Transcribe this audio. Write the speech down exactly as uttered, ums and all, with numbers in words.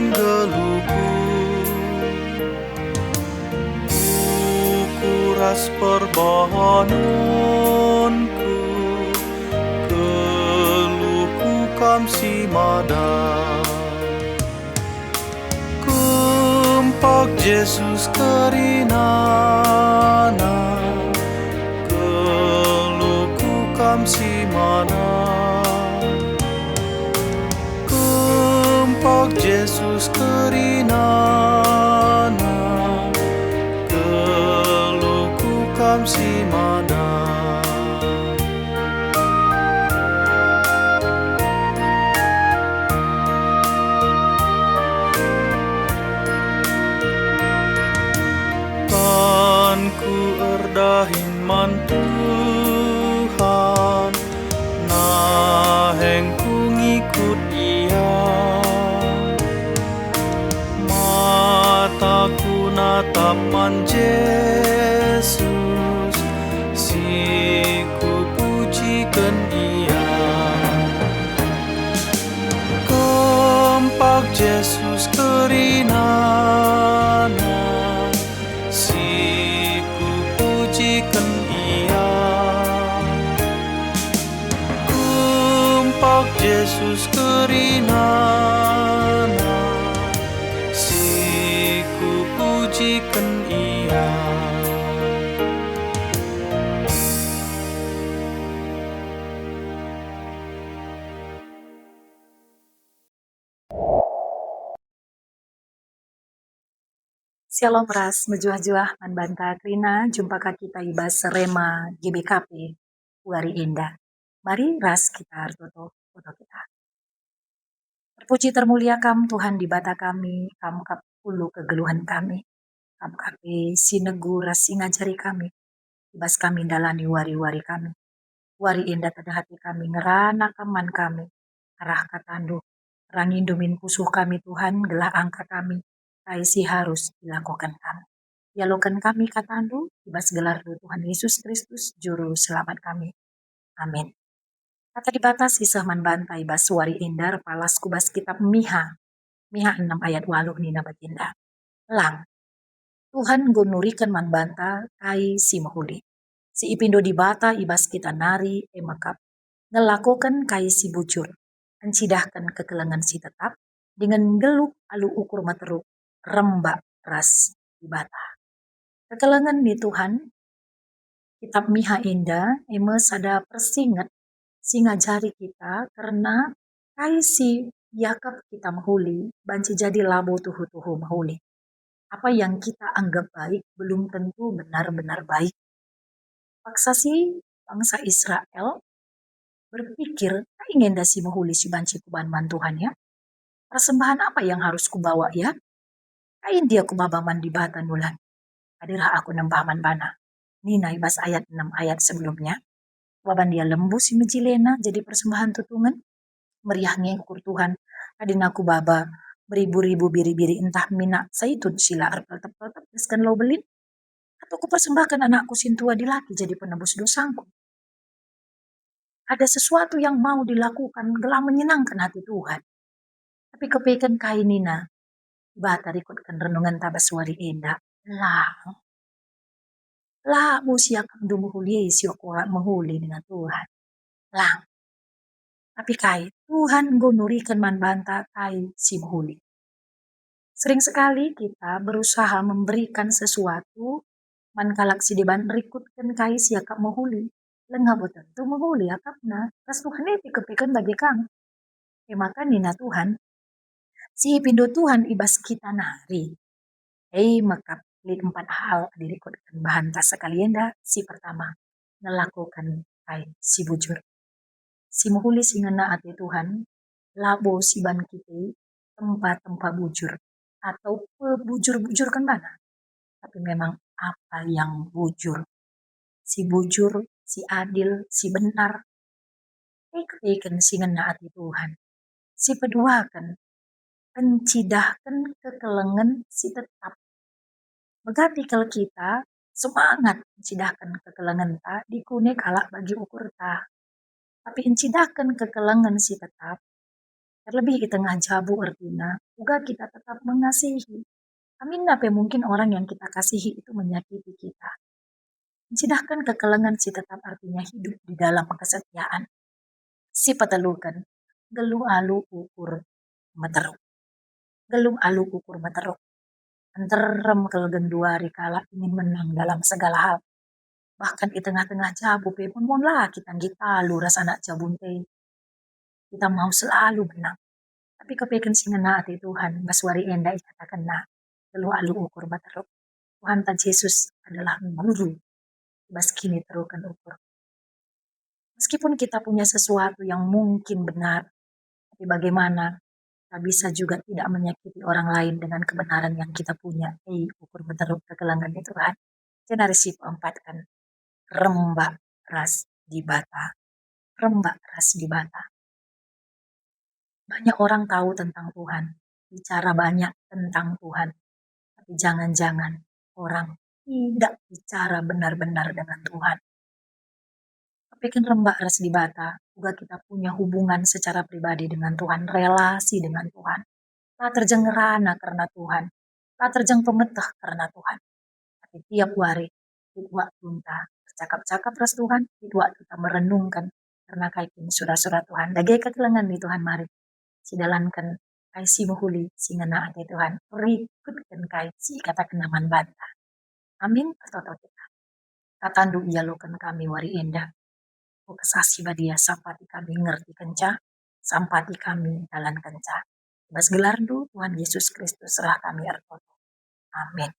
geluhku, buku ras perbahanenku, geluhku Kam si mada. Kempak Jesus kerinana, geluhku Kam si mada. Kempak Jesus kerinana, geluhku Kam si mada. Tanku erdahin man Tuhan, nahengku ngikut Ia. Mataku natap man Jesus, si kupujiken Ia. Kempak Jesus kerinana, si kupujiken Ia. Kempak Jesus kerinana, si kupujiken Ia. Shalom ras mejuah-juah man banta kerina, jumpa ka kita i bas Rema G B K P wari enda. Mari ras kita ertoto, ertoto kita. Terpuji termulia Kam, Tuhan Dibata kami, Kam kap ulu kegeluhen kami. Kam kap pe si negu ras si ngajari kami, i bas kami ndalani wari-wari kami. Wari enda tedeh ate kami ngerana Kam man kami, arah kataNdu. Rangindu min pusuh kami, Tuhan, gelah angka kami kai si harus ilakoken Kam. Ialoken kami kataNdu, i bas gelarNdu Tuhan Yesus Kristus, Juru Selamat kami. Amin. Kata Dibata siseh man banta i bas wari enda erpalas ku bas kitab Miha. Miha enem ayat waluh nina bagenda, "Lang, Tuhan enggo nuriken man banta kai si mehuli. Si ipindo Dibata i bas kita nari e mekap, ngelakoken kai si bujur, encidahken kekelengen si tetap, dingen nggeluh alu ukur meteruk rembak ras Dibata." Kekelengen ni Tuhan, kitab Miha enda e me sada persinget si ngajari kita kerna kai si iakap kita mehuli banci jadi labo tuhu-tuhu mehuli. Apa yang kita anggap baik belum tentu benar-benar baik. Paksa si bangsa Israel berpikir, "Kai nge enda si mehuli si banci kubahan man Tuhan, ya? Persembahan apa yang harus kubawa, ya? Kai ndia kubaba man Dibata ndulan? Adi reh aku nembah man baNa," nina i bas ayat enem ayat sebelumnya. "Kubaba ndia lembu si mejilena jadi persembahan tutungen? Meriah nge ukur Tuhan, adi na kubaba beribu-ribu biri-biri ntah minak saitun si la erpeltep-peltep desken lau belin? Atau kupersembahken anakku sintua dilaki jadi penebus dosangku?" Ada sesuatu yang mau dilakukan gelah menyenangken hati Tuhan. Tapi kepeken kai nina Dibata rikutken renungenta bas wari enda? Lang. Labo siakapndu mehuli e si ola mehuli nina Tuhan. Lang. Tapi kai, Tuhan enggo nuriken man banta kai si mehuli. Sering sekali kita berusaha memberikan sesuatu man kalak si deban rikutken kai si iakap mehuli. Langa bo tentu mehuli akapna, ras Tuhan e pe kepeken bage kam. E maka nina Tuhan, si ipindo Tuhan i bas kita nari. E maka lit empat hal adi rikutken bahanta sekali enda. Si pertama, ngelakoken kai si bujur. Si mehuli si ngena ate Tuhan, labo si ban kita tempa-tempa bujur atau pebujur-bujurken bana, tapi memang apa yang bujur, si bujur, si adil, si benar. E kepeken si ngena ate Tuhan. Si peduaken, encidahken kekelengen si tetap. Megati kal kita semangat encidahken kekelengenta dikune kalak bagi ukurta. Tapi encidahken kekelengen si tetap, terlebih i tengah jabu ertina, uga kita tetap mengasihi. Aminna pe mungkin orang yang kita kasihi itu menyakiti kita. Ncidahken kekelengen si tetap artinya hidup di dalam kesetiaan. Si peteluken, nggeluh alu ukur meteruk. Nggeluh alu ukur meteruk. Nterem kal genduari kalak ingin menang dalam segala hal. Bahkan i tengah-tengah jabu pe pun, pun la kita nggit alu ras anak jabunta. Kita mau selalu menang. Tapi kepeken si ngena ate Tuhan, bas wari enda ikatakenNa, nggeluh alu ukur meteruk. Tuhanta Jesus adalah guru bas kiniteruken ukur. Meskipun kita punya sesuatu yang mungkin benar, tapi bagaimana kita bisa juga tidak menyakiti orang lain dengan kebenaran yang kita punya? Ei, ukur meteruk kekelengen Tuhan. Jenari si peempatken, rembak ras Dibata. Rembak ras Dibata. Banyak orang tahu tentang Tuhan, bicara banyak tentang Tuhan, tapi jangan-jangan orang tidak bicara benar-benar dengan Tuhan. Tapi kan rembak ras Dibata, uga kita punya hubungan secara pribadi dengan Tuhan, relasi dengan Tuhan. La terjeng ngerana kerna Tuhan, la terjeng pemeteh kerna Tuhan. Tapi tiap wari, lit waktunta ercakap-cakap ras Tuhan, lit waktunta merenungken kerna kai kin sura-sura Tuhan. Dage kekelengen ni Tuhan mari sidalanken kai si mehuli si ngena ate Tuhan, rikutken kai si ikatakenNa man banta. Amin, ertoto kita. KataNdu ialoken kami wari enda. O Kesah Si Badia, sampati kami ngertikenca, sampati kami dalankenca. Bas gelarNdu, Tuhan Yesus Kristus, reh kami ertoto. Amin.